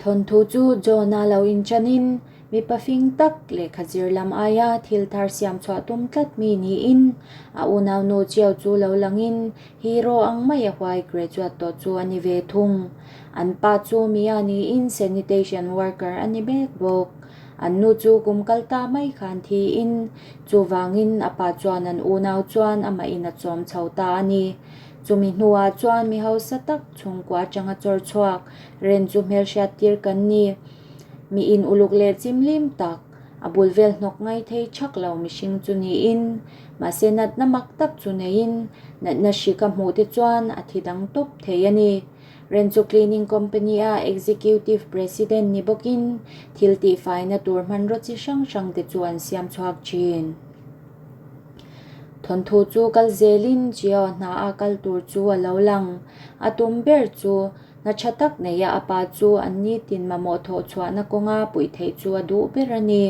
Thawnthu chu John-a lo inṭanin mipa fing tak lehkha zir lam aia thil thar siam chhuah tum tlat mi niin a unaunu Chiao chu lo langin hero ang mai a huai graduate tawh chu a ni ve thung. An pa chu Mia niin sanitation worker a ni mek bawk. An nu chu kum kal ta mai khan thiin chuvangin a pa chuan an unau chuan amahin a chawm chho ta a ni. Chumi hnuah chuan mi hausa tak chhungkua atanga chawr chhuak ren chu hmelhriat tir kan ni. Mi in uluk leh chimlim tak, a bul vel hnawk ngai thei thak lo mihring chu niin, mahse natna mak tak chu neiin natna hrik a hmuh te chuan a thi dang tawp thei a ni. Ren chu cleaning company a executive president ni bawkin thil tihfaina tur hmanraw chi hrang hrang te chu an siam chhuak thin. Thawnthu chu kal zelin Jio hna a kal tur chu a lo lang. A tum ber chu hna tha tak neia a pa chu an nitin mamawh thawh chhuahna kawnga puih theih chu a duh ber a ni.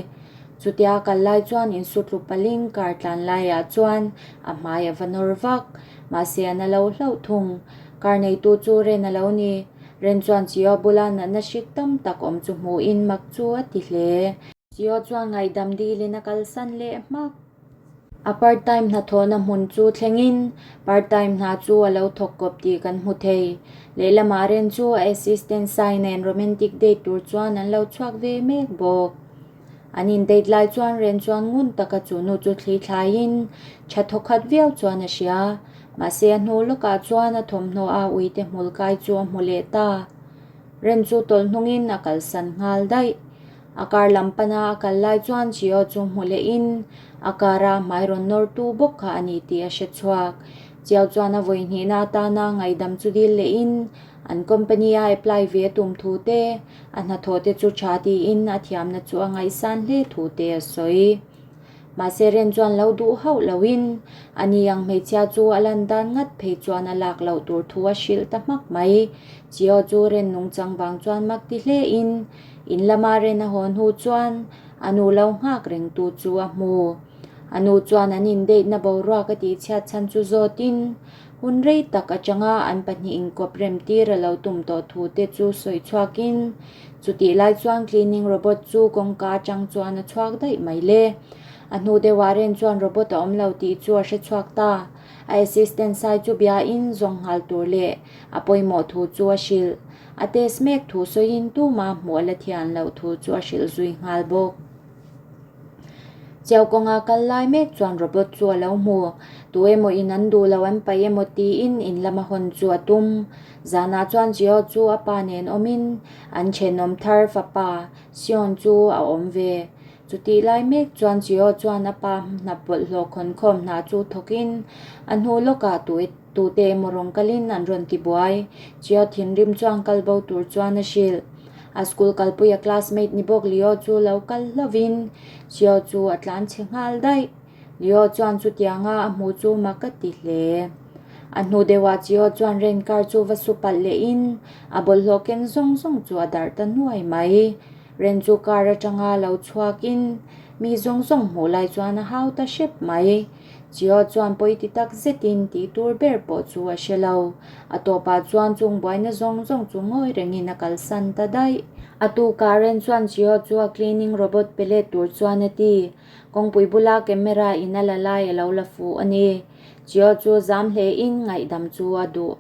Chutia a kal lai chuan insutlu paling car tlan laiah chuan a hmai a va nawr vak. Mahse a na lo hlauh thung. Car neitu chu Ren a lo ni. Ren chuan Jio bula natna hrik tam tak awm chu hmuhin mak chu a ti hle. Jio chuan ngaihdam dilin a kalsan leh hmak. A part time hnathawhna hmun chu thlengin part time hna chu a lo thawk kawp tih kan hmu thei. Lehlamah Ren chu a assistant Sai nen romantic date tur chuan an lo chhuak ve mek bawk. An in date lai chuan Ren chuan ngun taka chu nu chu thli thlaiin tha thawkhat viau chuan a hria. Mahse a hnu lawkah chuan a thawmhnaw a uite hmul kai chu a hmu leh ta. Ren chu tawlh hnungin a kalsan nghal daih. A kar lam pana a kal lai chuan Jio chu hmu lehin a kara hmai rawn nawrtu bawk kha a ni tih a hre chhuak. Jio chuan a vawi hnihna atana ngaihdam chu dil lehin an company a apply ve a tum thu te, a hnathawh te chu tha tiin a thiamna chu a ngaihsan hle thu te a sawi. Mahse Ren chuan lo duh hauh loin a ni ang hmeichhia chu a lan dan ngat phei chuan a lak loh tur thu a hrilh ta hmak mai. Jio chu Ren nungchang vang chuan mak ti hlein In lama Ren a haw hnu chuan a nu lo nghak reng tu chu a hmu. A nu chuan an indeitna boruak a tihchhiat chhan chu zawtin hun rei tak atanga an pahnih inkawp rem tir a lo tum tawh thu te chu sawi chhuakin chutih lai chuan cleaning robot chu kawngka atang chuan a chhuak daih mai le. A hnu deuhah Ren chuan robot a awm lo tih chu a hre chhuak ta. A assistant sai chu biain zawng nghal tur leh a pawimawh thu chu a hrilh. A test mek thu sawiin tuma hmuh a la thian loh thu chu a hrilh zui nghal bawk. Chiau kawnga kal lai mek chuan robot chu a lo hmu. Tu emaw in an duh lo an paih emaw tiin in lama hawn chu a tum. Zanah chuan Jio chu a pa nen awmin an thenawm thar fapa Sion chu a awm ve. Chutih lai mek chuan Jio chuan a pa hna bawlhhlawh khawnkhawm hna chu thawkin a hnu lawkah tu Tute emaw rawn kalin an rawn ti buai. Chio thinrim chuan kal bo tur chuan a hrilh. A school kalpuia classmate ni bawk Leo chu lo kal hlovin Chio chu a tlan chhe nghal daih. Leo chuan chutianga a hmuh chu mak a ti hle. A hnu deuhah Chio chuan rent car chu va su palh lehin a bawlhhlawh ken zawng zawng chu a darh ta nuai mai. Rent chu car atanga lo chhuakin mi zawng zawng hmuh lai chuan a hau ta hrep mai. Jio chuan pawi ti tak zetin tih tur ber pawh chu a hre lo. A tawpah chuan chung buaina zawng zawng chu ngawi rengin a kalsan ta daih. A tukah Ren chuan Jio chu a cleaning robot pe let tur chuan a ti. Kawngpui bula camera in a la lai a lo la fuh a ni. Jio chu zam hlein ngaihdam chu a duh.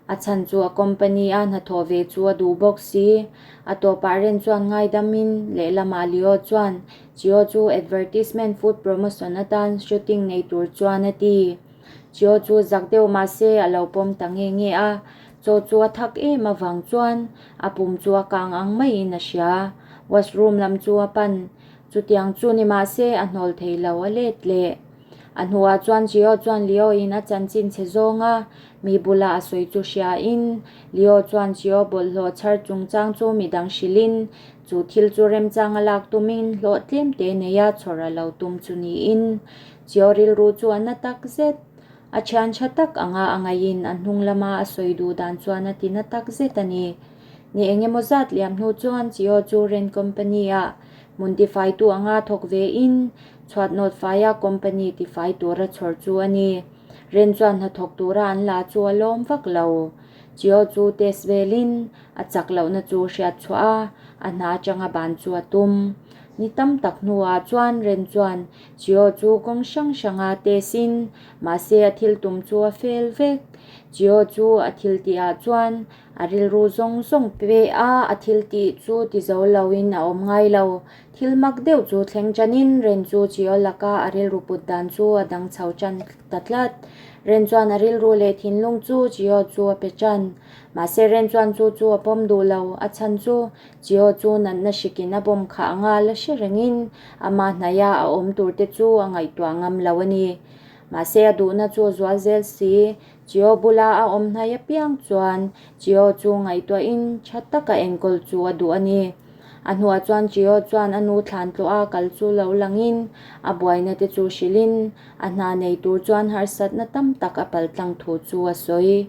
A chhan chu a company a hnathawh ve chu a duh bawk si. A tawpah Ren chuan ngaidamin lehlamah Leo chuan Jio chu advertisement food promotion atan shooting nei tur chuan a ti. Jio chu zak deuh mah se a lo pawm ta nge nge a, chaw chu a thak em avang chuan a pum chu a kang ang maiin a hria. Washroom lam chu a pan. Chutiang chu ni mah se a hnawl thei lo a let leh. A hnuah chuan Jio chuan Leo in a chanchin chhe zawng a, mi bula a sawi chu hriain Leo chuan Jio bawlhhlawh chhar chungchang chu midang hrilhin Chu thil chu remchang a lak tumin hlawh tlem te neia chhawr a lo tum chu niin Chio rilru chu a na tak zet. A thian tha tak anga a ngaihin a hnung lama a sawi duh dan chuan a ti na tak zet a ni. Ni eng emaw zat liam hnu chuan Chio chu rent company ah hmun tifaitu anga thawk vein chhuat nawt faia company tifai tura chhawr chu a ni. Rent chuan hnathawk tura an la chu a lawm vak lo. Chio chu test velin a chak lohna chu hriat chhuah a, a hna atanga ban chu a tum. Ni tam tak hnuah chuan Ren chuan Chio chu kawng hrang hranga test in mahse a thil tum chu a fel vek. Chio chu a thil tihah chuan a rilru zawng zawng pe a, a thil tih chu ti zo loin a awm ngai lo. Thil mak deuh chu thleng tanin Ren chu Chio laka a rilru put dan chu a dang chho tan ta tlat. Ren chuan a rilru leh thinlung chu Chio chu a pe tan. Mahse Ren chuan chu chu a pawm duh lo, a chhan chu Chio chu natna hrikin a bawm khah anga la hre rengin amah hnaia a awm tur te chu a ngaihtuah ngam lo a ni. Mahse a duhna chu a zual zel si. Chio bula a awm hnai apiang chuan Chio chu ngaihtuahin tha taka enkawl chu a duh a ni. A hnuah chuan Chio chuan a nu thlan tlawh a kal chu lo langin a buaina te chu hrilhin a hna nei tur chuan harsatna tam tak a paltlang thu chu a sawi.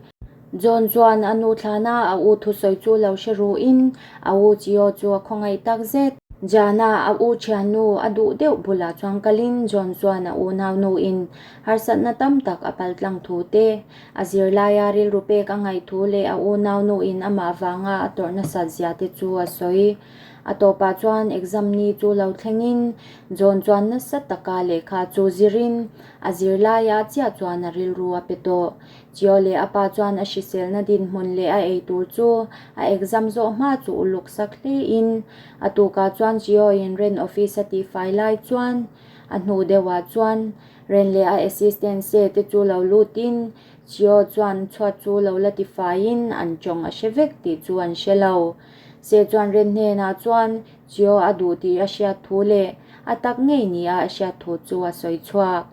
John chuan a nu thlana a u thusawi chu lo hre ruhin a u Chio chu a khawngaih tak zet. Jana a u thiannu a duh deuh bulah chuan kalin John chuan a unau nuin harsatna tam tak a paltlang thu te, a zirlaia rilru pek a ngaih thu leh a unau nuin amah vanga a tawrh nasat zia te chu a sawi. A tawpah chuan exam ni chu lo thlengin John chuan nasa taka lehkha chu zirin a zirlaia chiah chuan a rilru a pe tawh. Chio leh a pa chuan a hriselna dinhmun leh a ei tur chu a exam zawh hma chu uluk sak hlein a tukah chuan Chio in Ren office a tihfai lai chuan a hnu deuhah chuan Ren leh a assistant se te chu lo lutin Chio chuan chhuat chu lo la tifaiin an tawng a hre vek tih chu an hre lo. Se chuan Ren hnenah chuan Chio a duh tih a hriat thu leh a tak ngei nia a hriat thu chu a sawi chhuak.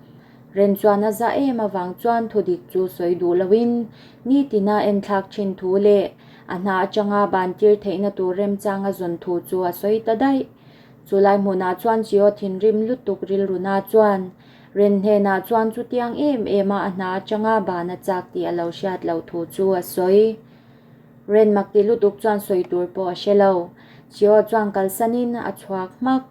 Ren chuan a za em avang chuan thudik chu sawi duh loin nitina enthlak thin thu leh a hna atanga bantir theihna tur remchanga zawn thu chu a sawi ta daih. Chulai hmunah chuan Chio thinrim lutuk rilruna chuan Ren hnenah chuan chutiang em em a a hna atanga ban a chak tih a lo hriat loh thu chu a sawi. Ren mak ti lutuk chuan sawi tur pawh a hre lo. Chio chuan kalsanin a chhuak hmak.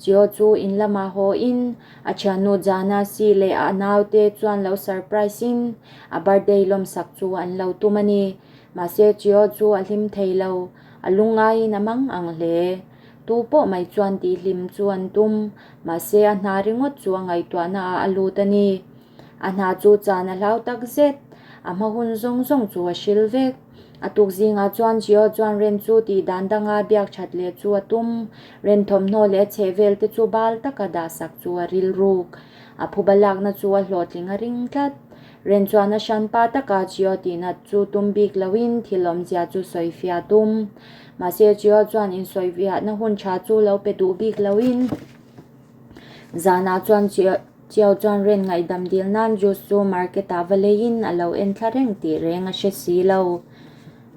Chio chu in lamah haw in a thiannu Jana si leh a naute chuan lo surprise in a birthday lawmsak chu an lo tum a ni. Mahse Chio chu a hlim thei lo, a lungngaiin a mang ang hle. Tu pawh mai chuan tihhlim chu an tum, mahse a hna ringawt chu a ngaihtuahna ah a lut a ni. A hna chu chan a hlau tak zet, a hma hun zawng zawng chu a hril vek. A tuk zingah chuan Jio chuan Ren chu tih dan danga biak that leh chu a tum. Ren thawmhnaw leh a chhehvel te chu bal taka dahsak chu a rilruk. A phuba lakna chu a hlawhtling a ring tlat. Ren chuan a hranpa taka Jio tihnat chu tum bik loin thil awmzia chu sawifiah a tum. Mahse Jio chuan insawifiahna hun tha chu lo pe duh bik loin zanah chuan Chio chuan Ren ngaihdam dil nan juice chu market ah va leiin a lo en thla reng tih reng a hre si lo.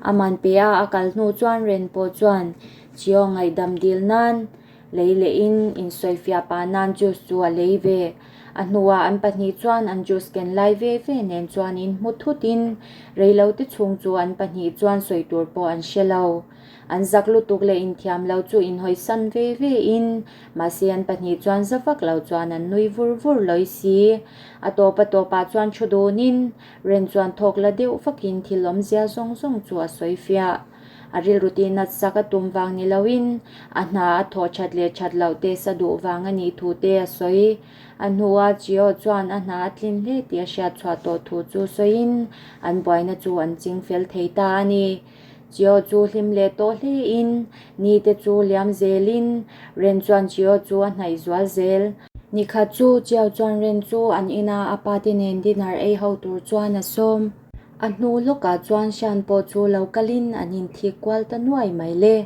A man pe a a kal hnu chuan Ren pawh chuan Chio ngaihdam dil nan lei lehin insawifiah pah nan juice chu a lei ve. A hnuah an pahnih chuan an juice ken lai ve ve nen chuan inhmu thutin reilote chhung chu an pahnih chuan sawi tur pawh an hre lo. An zak lutuk leh inthiam lo chu inhawisan ve ve in, mahse an pahnih chuan za vak lo chuan an nui vur vur lawi si. A tawp a tawpah chuan thu dunin Ren chuan thawk la deuh vakin thil awmzia zawng zawng chu a sawi fiah. A rilru tih nat sak a tum vang ni loin a hna a thawh that leh that loh te sa duh vang a nih thu te a sawi. A hnuah Chio chuan a hna a tlin hle tih a hriat chhuah tawh thu chu sawiin an buaina chu an ching fel thei ta a ni. Chio chu hlim leh tawh hlein ni te chu liam zelin Ren chuan Chio chu a hnaih zual zel. Nikhat chu Chio chuan Ren chu an ina a pa te nen dinner ei ho tur chuan a sawm. A hnu lawkah chuan Shan pawh chu lo kalin an inthik kual ta nuai mai le.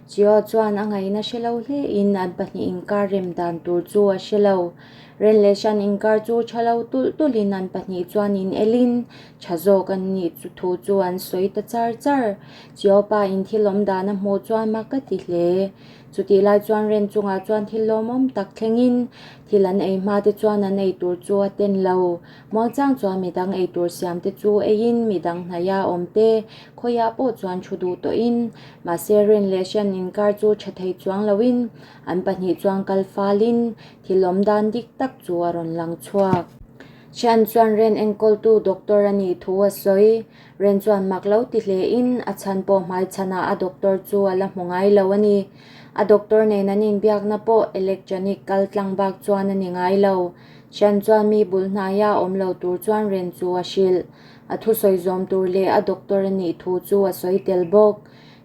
Chio chuan a ngaihna hre lo hlein an pahnih inkar rem dan tur chu a hre lo. Ren leh Shan inkar chu tha lo tulh tulhin an pahnih chuan in elin Tha zawk an nih chu thu chu an sawi ta char char. Chiopa in thil awm dan a hmuh chuan mak ka ti hle. Chutih lai chuan Ren chungah chuan thil lawmawm tak thlengin thil an ei hma te chuan an ei tur chu a ten lo. Muangchang chuan midang ei tur siam te chu eiin midang hnaia awm te khawiah pawh chuan thu duh tawhin mahse Ren leh Hrian inkar chu tha thei chuang loin an pahnih chuan kal falin thil awm dan dik tak chu a rawn lang chhuak. Thian chuan Ren enkawltu doctor a nih thu a sawi. Ren chuan mak lo ti hlein a chhan pawh hmaichhanah a doctor chu a la hmu ngai lo a ni. A doctor nen an inbiakna pawh electronic kal tlang bak chuan a ni ngai lo. Thian chuan mi bul hnaia awm lo tur chuan Ren chu a hrilh. A thusawi zawm tur leh a doctor a nih thu chu a sawi tel bawk.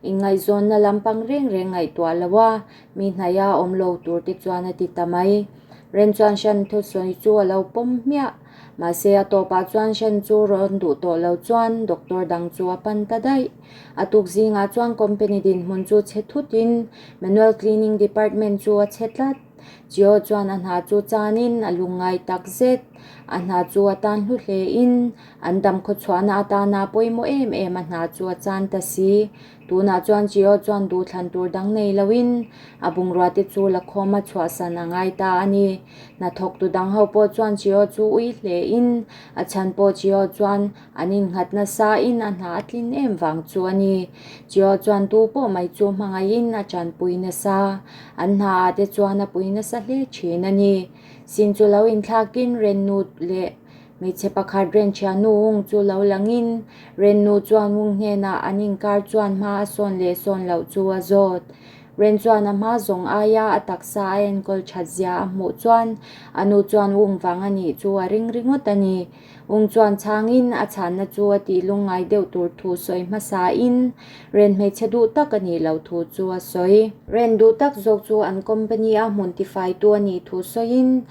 Inngaihzawnna lampang reng reng ngaihtuah lo a, mi hnaia awm lo tur te chuan a ti ta mai. Ren chuan Shan thusawi chu a lo pawm hmiah. Mahse a tawpah chuan Shan chu rawn duh tawh lo chuan doctor dang chu a pan ta daih. A tuk zingah chuan company dinhmun chu chhe thutin manual cleaning department chu a chhe tlat. Chio chuan a hna chu chanin a lungngai tak zet. A hna chu a tan hlu hlein an dam khawchhuahna atana pawimawh em em a hna chu a chan ta si. Tunah chuan Chio chuan duhthlan tur dang nei loin a bungrua te chu lakhawm a chhuahsan a ngai ta a ni. Hnathawktu dang ho pawh chuan Chio chu ui hlein a chhan pawh Chio chuan an innghat nasain a hna a tlin em vang chu a ni. Chio chuan tu pawh mai chu hmangaihin a tanpui nasa. An hna ah te chuan a pui nasa hle thin a ni. Sin chu lo inthlakin Rennu leh Hmeichhe pakhat Renchhia nu Wung chu lo langin Rennu chuan Wung hnenah an inkar chuan hma a sawn leh sawn loh chu a zawt. Ren chuan a hma zawng aia a taksa a enkawl that zia a hmuh chuan a nu chuan Wung vang a nih chu a ring ringawt a ni. Wung chuan chhangin a chhanna chu a tih lungngai deuh tur thu sawi hmasain Ren hmeichhe duh tak a nih loh thu chu a sawi. Ren duh tak zawk chu an company a hmun tifaitu a nih thu sawiin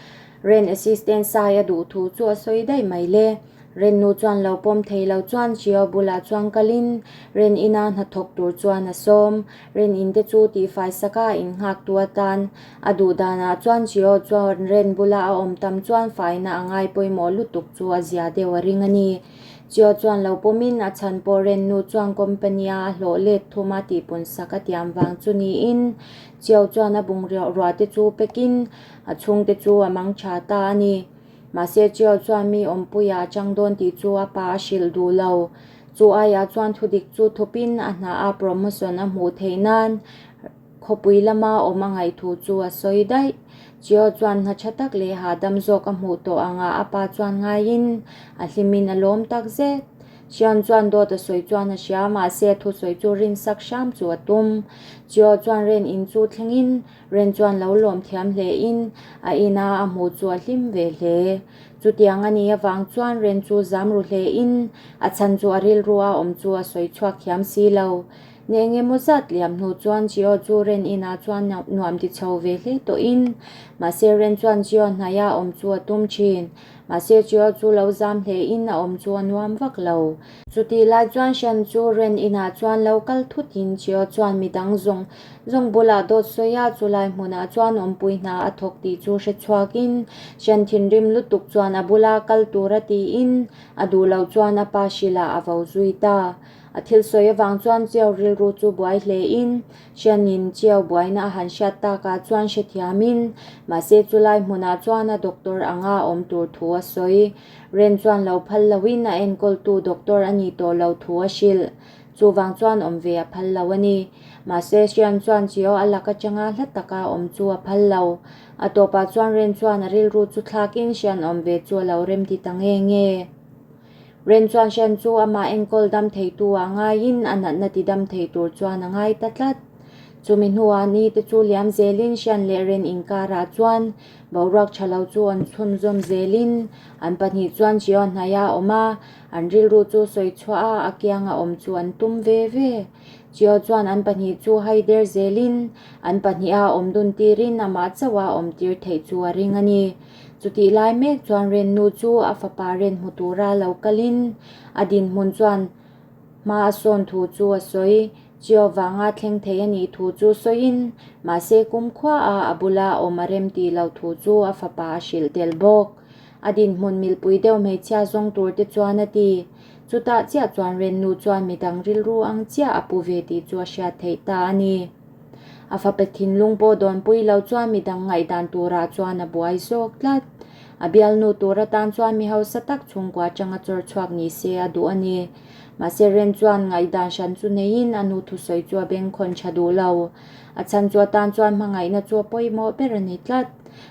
Ren assistant sai a duh thu chu a sawi daih mai le. Ren nu chuan lo pawm thei lo chuan Chio bulah chuan kalin Ren ina hnathawk tur chuan a sawm. Ren in te chu tihfai saka a innghak tu atan a duh danah chuan Chio chuan Ren bula a awm tam chuan faina a ngai pawimawh lutuk chu a zia deuh a ring a ni. Chio chuan lo pawmin a chhan pawh Ren nu chuan company a a hlawh let thum a tihpun sak a tiam vang chu niin Chio chuan a bungreuh ruah te chu pekin A chhungte chu a mang tha ta a ni. Mahse Chio chuan mi awmpuia a chang dawn tih chu a pa a hrilh duh lo. Chu aiah chuan thudik chu thupin a hna a promotion a hmuh theih nan khawpui lama awm a ngaih thu chu a sawi daih. Chio chuan hna tha tak leh hahdam zawk a hmuh tawh anga a pa chuan ngaiin a hlimin a lawm tak zet. Xian chuan dawt a sawi chuan a hria, mahse a thusawi chu rinsak hram chu a tum. Chio chuan ren in chu thlengin Ren chuan lo lawm thiam hle in a ina a hmuh chu a hlim ve hle. Chutiang a nih avang chuan Ren chu zam ru hle in a chhan chu a rilru a awm chu a sawi chhuak thiam si lo. Ni eng emaw zat liam hnu chuan Jio chu Ren inah chuan nuam ti chho ve hle tawh in mahse Ren chuan Jio hnaia awm chu a tum thin. Mahse Jio chu lo zam hle in a awm chu a nuam vak lo. Chutih lai chuan Shan chu Ren inah chuan lo kal thut in Jio chuan midang zawng Zawng bulah dawt sawi a, chulai hmunah chuan awmpui hna a thawk tih chu hre chhuakin Hrian thinrim lutuk chuan a bula kal tur a tiin a duh loh chuan a pa hrilah a vo zui ta. A thil sawi avang chuan Chiau rilru chu buai hlein Hrianin Chiau buaina a han hriat takah chuan hrethiamin mahse chulai hmunah chuan a doctor anga awm tur thu a sawi. Ren chuan lo phal loin a enkawltu doctor a nih tawh loh thu a hrilh. Chuvang chuan awm ve a phal lo a ni. Mahse, Hrian chuan Chio a lak atanga hla taka awm chu a phal lo. A tawpah chuan Ren chuan a rilru chu thlakin Hrian awm ve chu a lo rem ti ta nge nge. Ren chuan Hrian chu amah enkawl dam theitu ah ngaiin a natna ti dam thei tur chuan a ngai ta tlat. Chumi hnuah ni te chu liam zelin Hrian leh Ren inkarah chuan boruak tha lo chu an chhunzawm zelin an pahnih chuan Chio hnaih a awm a, An rilru chu sawi chhuah a, a kianga awm chu an tum ve ve. Chio chuan an pahnih chu hai der zelin, an pahniha awm dun tirin amah chauha awm tir theih chu a ring a ni. Chutih lai mek chuan Rennu chu a fapa ren hmu tura lo kalin a dinhmun chuan hma a sawn thu chu a sawi. Chio vanga thleng thei a nih thu chu sawiin, mahse kumkhuaah a bula awm a rem tih loh thu chu a fapa a hrilh tel bawk. A dinhmun milpui deuh hmeichhia zawng tur te chuan a ti. Chutah chiah chuan Rennu chuan midang rilru ang chiah a pu ve tih chu a hriat theih ta a ni. A fapa thinlung pawh dawnpui lo chuan midang ngaihdan turah chuan a buai zawk tlat. A bialnu tur atan chuan mi hausa tak chhungkua atanga chawr chhuak ni se a duh a ni. Mahse Ren chuan ngaihdan hran chu neiin a nu thusawi chu a bengkhawn tha duh lo. A chhan chu atan chuan hmangaihna chu a pawimawh ber a ni tlat.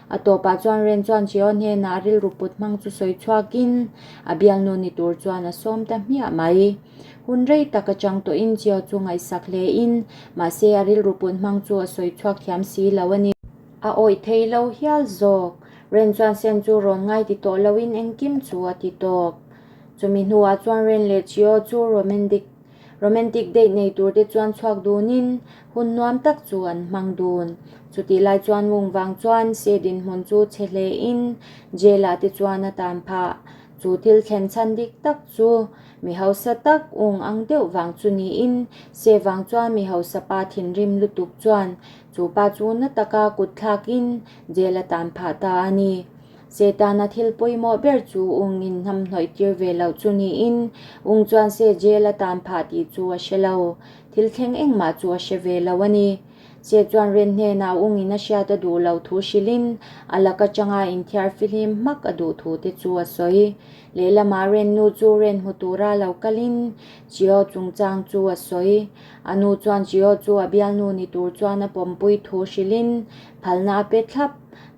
A tawpah chuan Ren chuan Jio hnenah a rilru put hmang chu sawi chhuakin a bialnu ni tur chuan a sawm ta hmiah mai. Hun rei tak atang tawhin Jio chu ngaihsak hlein mahse a rilru put hmang chu a sawi chhuak thiam si lo a ni. A awih thei lo hial zawk. Ren chuan Sen chu rawn ngai ti tawh loin engkim chu a ti tawp. Chumi hnuah chuan Ren leh Jio chu romantic Romantic date nei tur te chuan chhuak dunin hun nuam tak chu an hmang dun. Chutih lai chuan Wung vang chuan se dinhmun chu chhe hlein jail ah te chuan a tan phah. Chu thil thlen chhan dik tak chu mi hausa tak ung ang deuh vang chu niin se vang chuan mi hausa pa thinrim lutuk chuan chu pa chu na taka kut thlakin jail a tan phah ta a ni. Setana thil pawimawh ber chu Ungin hnam hnawih tir ve loh chu niin Ung chuan se jail a tan phah tih chu a hre lo. Thil thleng engmah chu a hre ve lo a ni. Se chuan Ren hnenah Ungin a hriat a duh loh thu hrilhin a lak atanga inthiar fihlim hmak a duh thu te chu a sawi. Lehlamah Ren nu chu Ren hmu tura lo kalin Jio chungchang chu a sawi. A nu chuan Jio chu a bialnu ni tur chuan a pawmpui thu hrilhin phalna a pe thlap.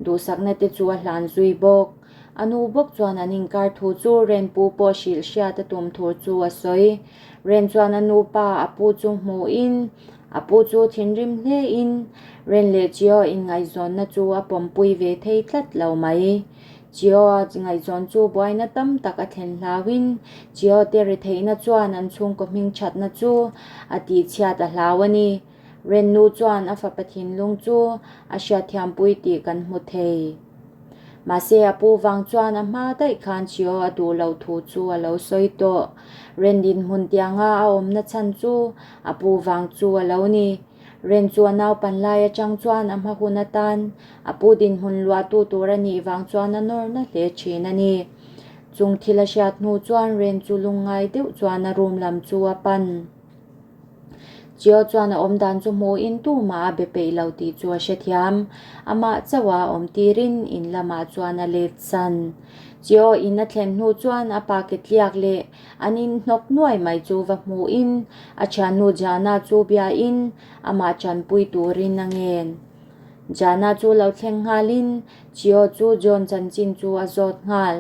Duhsakna te chu a hlan zui bawk. A nu bawk chuan an inkar thu chu Ren pu pawh hrilh hriat a tum thur chu a sawi. Ren chuan a nu pa a pu chu hmuhin a pu chu thinrim hlein Ren leh Chio inngaihzawnna chu a pawmpui ve thei tlat lo mai. Chio a ngaihzawn chu buaina tam tak a thlen hlauhin Chio te retheihna chuan an chhungkaw hmingthatna chu a tihchhiat a hlau a ni. Rennu chuan a fapa thinlung chu a hriatthiampui tih kan hmu thei. Mahse a pu vang chuan a hma daih khan Chio a duh loh thu chu a lo sawi tawh. Ren dinhmun tianga a awmna chhan chu a pu vang chu a lo ni. Ren chu a naupan lai atang chuan a hma hun atan a pu dinhmun luahtu tur a nih vang chuan a nawr na hle thin a ni. Chung thil a hriat hnu chuan Ren chu lungngai deuh chuan a room lam chu a pan. Chio chuan a awm dan chu hmuhin tumah a be peih lo tih chu a hrethiam. Amah chauh a awm tirin in lamah chuan a let san. Chio in a thlen hnu chuan a pa ke tliak leh an in hnawk nuai mai chu va hmuhin a thiannu Jana chu biain amah tanpui turin a ngen. Jana chu lo thleng nghalin Chio chu John chanchin chu a zawt nghal.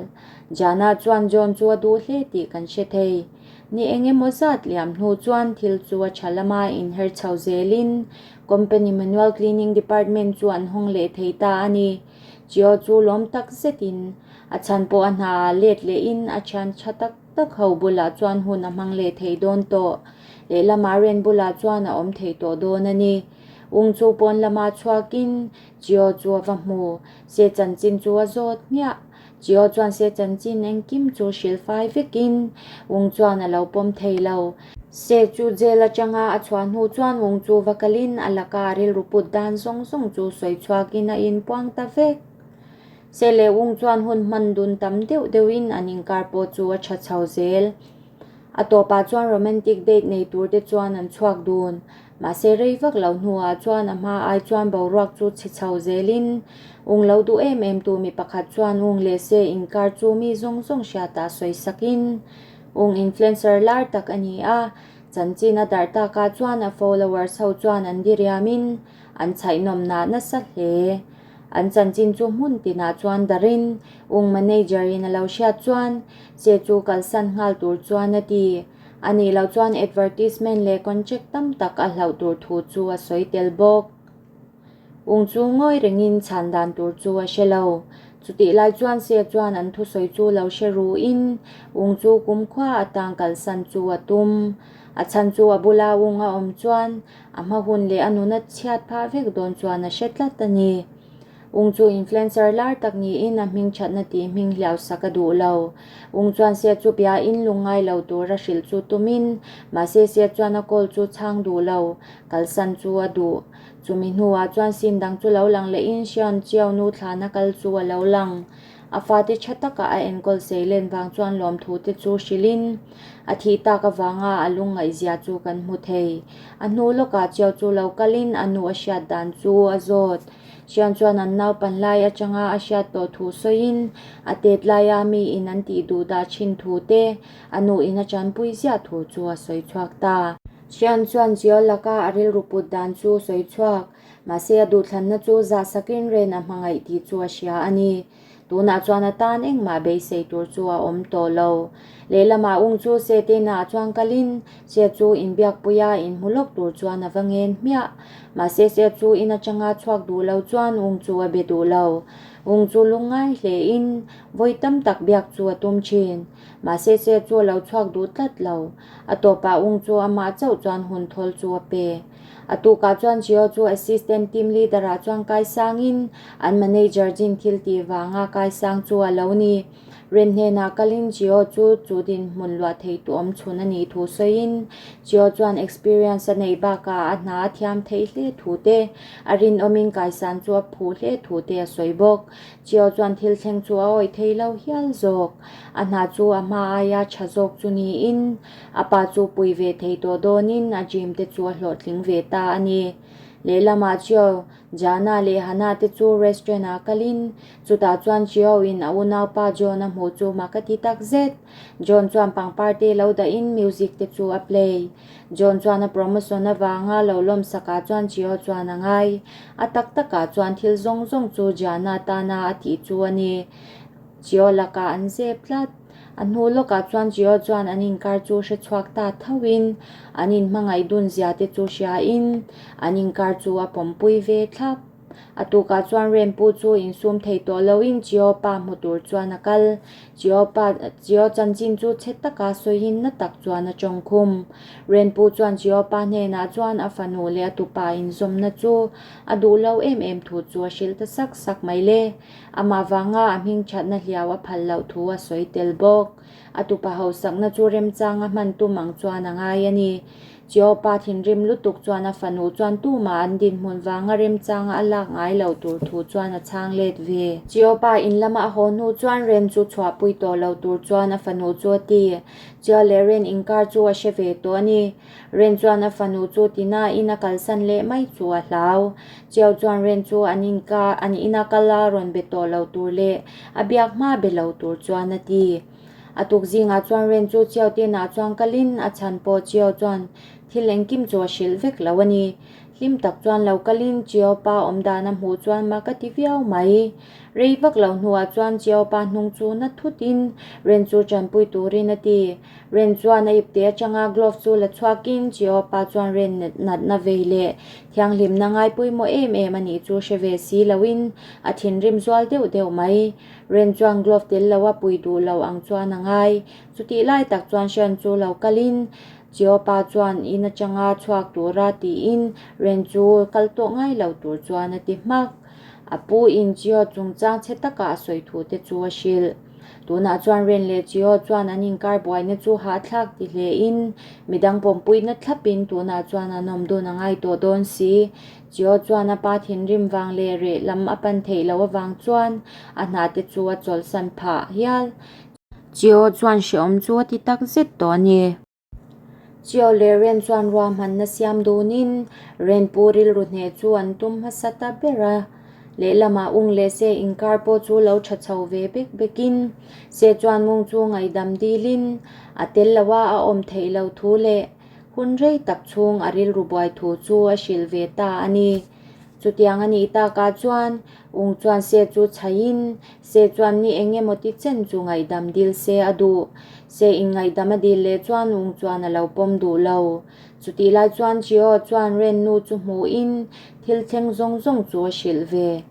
Jana chuan John chu a duh hle tih kan hre thei. Ni eng emaw zat liam hnu chuan thil chu a tha lama inher chho zelin company manual cleaning department chu an hawng leh thei ta a ni. Chio chu lawm tak zetin a chhan pawh a hna ah let lehin a thian tha tak tak ho bulah chuan hun a hmang leh thei dawn tawh. Lehlamah Ren bulah chuan a awm thei tawh dawn a ni. Ung chu pawn lama chhuakin Chio chu a va hmu. Se chanchin chu a zawt hmiah. Chio chuan se chanchin engkim chu hrilh fai vekin Wung chuan a lo pawm thei lo. Se chu jail atanga a chhuah hnu chuan Wung chu va kalin a laka a rilru put dan zawng zawng chu sawi chhuakin a inpuang ta vek. Se leh Wung chuan hun hman dun tam deuh deuhin an inkar pawh chu a tha chho zel. A tawpah chuan romantic date nei tur te chuan an chhuak dun. Mahse rei vak lo hnuah chuan a hma ai chuan boruak chu chhe chho zelin ung lo duh em em tu mi pakhat chuan ung leh se inkar chu mi zawng zawng hriatah sawi sakin ung influencer lar tak a ni a, chanchin a darh takah chuan a followers ho chuan an diriamin an chhaihnawmnah nasa hle. An chanchin chu hmun tinah chuan darin ung manager in a lo hriat chuan che chu kalsan nghal tur chuan a ti. A nih loh chuan advertisement leh contract tam tak a hlauh tur thu chu a sawi tel bawk. Ung chu ngawi rengin chhan dan tur chu a hre lo. Chutih lai chuan Se chuan an thusawi chu lo hre ruin Ung chu kumkhua atang kalsan chu a tum. A chhan chu a bula Ung a awm chuan a hma hun leh a nuna chhiat phah vek dawn chuan a hre tlat a ni. Ung chu influencer lar tak niin a hming thatna tih hming hliau sak a duh lo. Ung chuan Sia chu biain lungngai lo tur a hrilh chu tumin, mahse Sia chuan a call chu chhang duh lo, kalsan chu a duh. Chumi hnuah chuan scene dang chu lo lang lehin Xian Chiao nu thlana kal chu a lo lang. A fate tha taka a enkawl seilen vang chuan lawmthu te chu hrilhin a thih tak avanga a lungngaihzia chu kan hmu thei. A hnu lawkah Chiao chu lo kalin a nu a hriat dan chu a zawt. Hrian chuan an naupan lai atanga a hriat tawh thu sawiin a tet laia miin an tih duh dah thin thu te a nuin a tanpui ziah thu chu a sawi chhuak ta. Hrian chuan Jio laka a rilru put dan chu sawi chhuak. Mahse a duhthlanna chu zahsakin Ren a hmangaih tih chu a hria a ni. Tunah chuan a tan engmah beisei tur chu a awm tawh lo. Lehlamah ung chu Setenah chuan kalin Se chu inbiakpuia inhmu lawk tur chuan a va ngen hmiah. Mahse Se chu in atanga chhuak duh lo chuan ung chu a be duh lo. Ung chu lungngai hlein vawi tam tak biak chu a tum thin. Mahse Se chu a lo chhuak duh tlat lo. A tawpah ung chu amah chauh chuan hun thawl chu a pe. A tukah chuan Jio chu assistant team leader ah chuan kai sangin an manager Jin thil tih vanga kai sang chu a lo ni. Ren hnenah kalin Jio chu chu dinhmun luah thei tu awm chhun a nih thu sawiin Jio chuan experience a neih bakah a hna a thiam theih hle thu te, a rinawmin kaisan chu a phuh hle thu te a sawi bawk. Jio chuan thil thleng chu a awih thei lo hial zawk. A hna chu a hma aia tha zawk chu niin A pa chu pui ve thei tawh dawnin a dream te chu a hlawhtling ve ta a ni. Lehlamah Chio, Jana leh Hana te chu restaurant ah kalin chutah chuan Chio in a unaupa John a hmuh chu mak a ti tak zet. John chuan pangpar te lo dahin music te chu a play. John chuan a promotion avanga lo lawmsakah chuan Chio chuan a ngai. A tak takah chuan thil zawng zawng chu Jana tana a tih chu a ni. Chio lakah an zep tlat. A hnu lawkah chuan Jio chuan an inkar chu hre chhuak ta thoin an inhmangaih dun zia te chu hriain an inkar chu a pawmpui ve thlap. A tukah chuan Rempu chu insum thei tawh loin Jio pa hmu tur chuan a kal. Jio pa Jio chanchin chu chhe taka sawiin na tak chuan a tawng khum. Rempu chuan Jio pa hnenah chuan a fanu leh a tupa inzawmna chu a duh lo em em thu chu a hrilh ta sak sak mai le. Amah vanga a hming thatna hliau a phal loh thu a sawi tel bawk. A tupa hausakna chu remchang a hman tum ang chuan a ngai a ni. Chiopa thinrim lutuk chuan a fanu chuan tumah an dinhmun vanga remchanga a lak ngai lo tur thu chuan a chhang let ve. Chiopa in lama a haw hnu chuan Ren chu chhuahpui tawh lo tur chuan a fanu chu a ti. Chio leh Ren inkar chu a hre ve tawh a ni. Ren chuan a fanu chu tinain a kalsan leh mai chu a hlau. Chiau chuan Ren chu an inka an ina kal a rawn be tawh lo tur leh a biak hma be lo tur chuan a ti. A tuk zingah chuan Ren chu Chiau tenah chuan kalin a chhan pawh Chiau chuan thil engkim chu a hrilh vek lo a ni. Hlim tak chuan lo kalin Chiau pa awm dan a hmuh chuan mak a ti viau mai. Rei vak lo hnuah chuan Chiau pa hnung chu na thutin Ren chu tanpui turin a ti. Ren chuan a ipte atanga glove chu la chhuakin Chiopa chuan Ren natna vei leh thianghlimna ngai pawimawh em em a nih chu hre ve si loin a thinrim zual deuh deuh mai. Ren chuan glove tel lo a pui duh lo ang chuan a ngai. Chutih lai tak chuan Hrian chu lo kalin Chiopa chuan in atanga chhuak tura tiin Ren chu kal tawh ngai lo tur chuan a ti hmak. A pu in Chio chungchang chhe taka a sawi thu te chu a hrilh. Tunah chuan Ren leh Chio chuan an inkar buaina chu hahthlak ti hlein midang pawmpuina thlapin tunah chuan an awm dun a ngai tawh dawn si. Chio chuan a pa thinrim vang leh reh lam a pan theih loh avang chuan a hna te chu a chawlhsan phah hial. Chio chuan hrehawm chu a ti tak zet tawh a ni. Chio leh Ren chuan ruahmanna siam dunin Ren pu rilru hneh chu an tum hmasa ta ber a. Lehlamah ung leh se inkar pawh chu lo tha chho ve bek bekin se chuan mung chu ngaihdam dilin a tel lo a a awm theih loh thu leh hun rei tak chhung a rilru buai thu chu a hrilh ve ta a ni. Chutiang a nih takah chuan Ung chuan se chu chhaiin, se chuan ni eng emaw ti chen chu ngaihdam dil se a duh. Se in ngaihdam a dil leh chuan Ung chuan a lo pawm duh lo. Chutih lai chuan Chio chuan Ren nu chu hmuhin thil thleng zawng zawng chu a hrilh ve.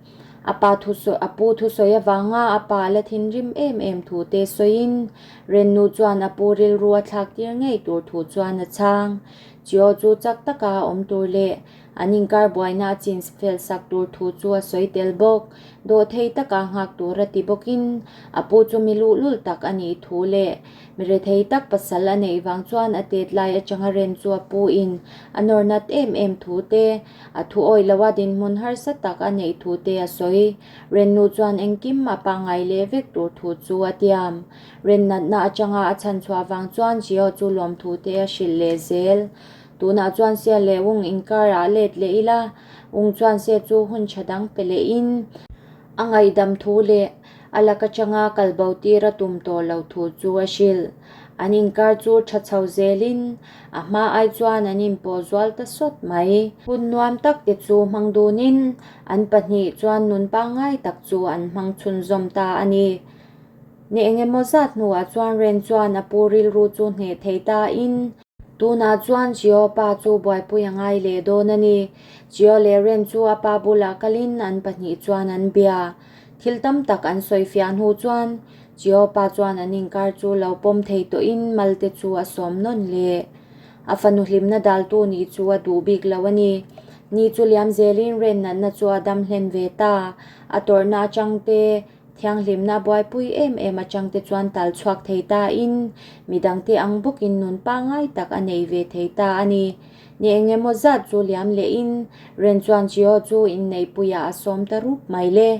A pa thusawi a pu thusawi avanga a pa la thinrim em em thu te sawiin Ren nu chuan a pu rilru a thlak tir ngei tur thu chuan a chhang. Chio chu chak taka a awm tur leh An inkar buaina a chin fel sak tur thu chu a sawi tel bawk. Dawhthei taka nghak tur a ti bawkin a pu chu mi luhlul tak a nih thu leh mi rethei tak pasal a neih vang chuan a tet lai atanga ren chu a pu in a nawr nat em em thu te, a thu awih loha dinhmun harsa tak a neih thu te a sawi. Rennu chuan engkim a pangngai leh vek tur thu chu a tiam. Ren natna atanga a chhanchhuah vang chuan Jio chu lawmthu te a hrilh leh zel. Tunah chuan sia leh ung inkarah let leh ila, ung chuan sia chu hun tha dang pe lehin a ngaihdam thu leh a lak atanga kal bo tir a tum tawh lo thu chu a hrilh. An inkar chu tha chho zelin a hma ai chuan an inpawh zual ta sawt mai. Hun nuam tak te chu hmang dunin an pahnih chuan nun pangngai tak chu an hmang chhunzawm ta a ni. Ni engemaw zat hnuah chuan Ren chuan a pu rilru chu hneh thei tain, Tunah chuan Jio pa chu buaipui a ngai leh dawn a ni. Jio leh Ren chu a pa bulah kalin an pahnih chuan an bia. Thil tam tak an sawi fiah hnu chuan Jio pa chuan an inkar chu lo pawm thei tawhin malte chu a sawm nawn leh. A fanu hlimna daltu nih chu a duh bik lo a ni. Ni chu liam zelin Ren natna chu a dam hlen ve ta. A tawrhna atang te Thianghlimna buaipui em em atangte chuan tal chhuak thei ta in, midangte ang bawkin nun pangngai tak a nei ve thei ta a ni. Ni engemaw zat chu liam leh in, Ren chuan Jio chu inneihpuiah a sawm ta rup mai le.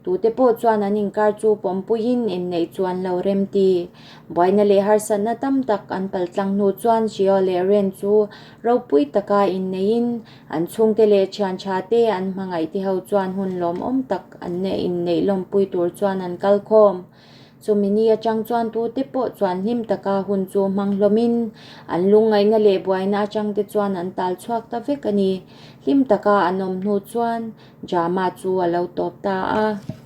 Tute pawh chuan an inkar chu pawmpuiin inneih chu an lo rem ti. Buaina leh harsatna tam tak an paltlang hnu chuan Jio leh Ren chu ropui taka inneihin An chhungte leh thian tha te an hmangaih te ho chuan hun lawmawm tak an neih inneih lawmpui tur chuan an kal khawm. Chumi ni atang chuan tute pawh chuan hlim taka hun chu hmang hlawmin an lungngaihna leh buaina atang te chuan an tal chhuak ta vek a ni. Hlim taka an awm hnu chuan drama chu a lo tawp ta a.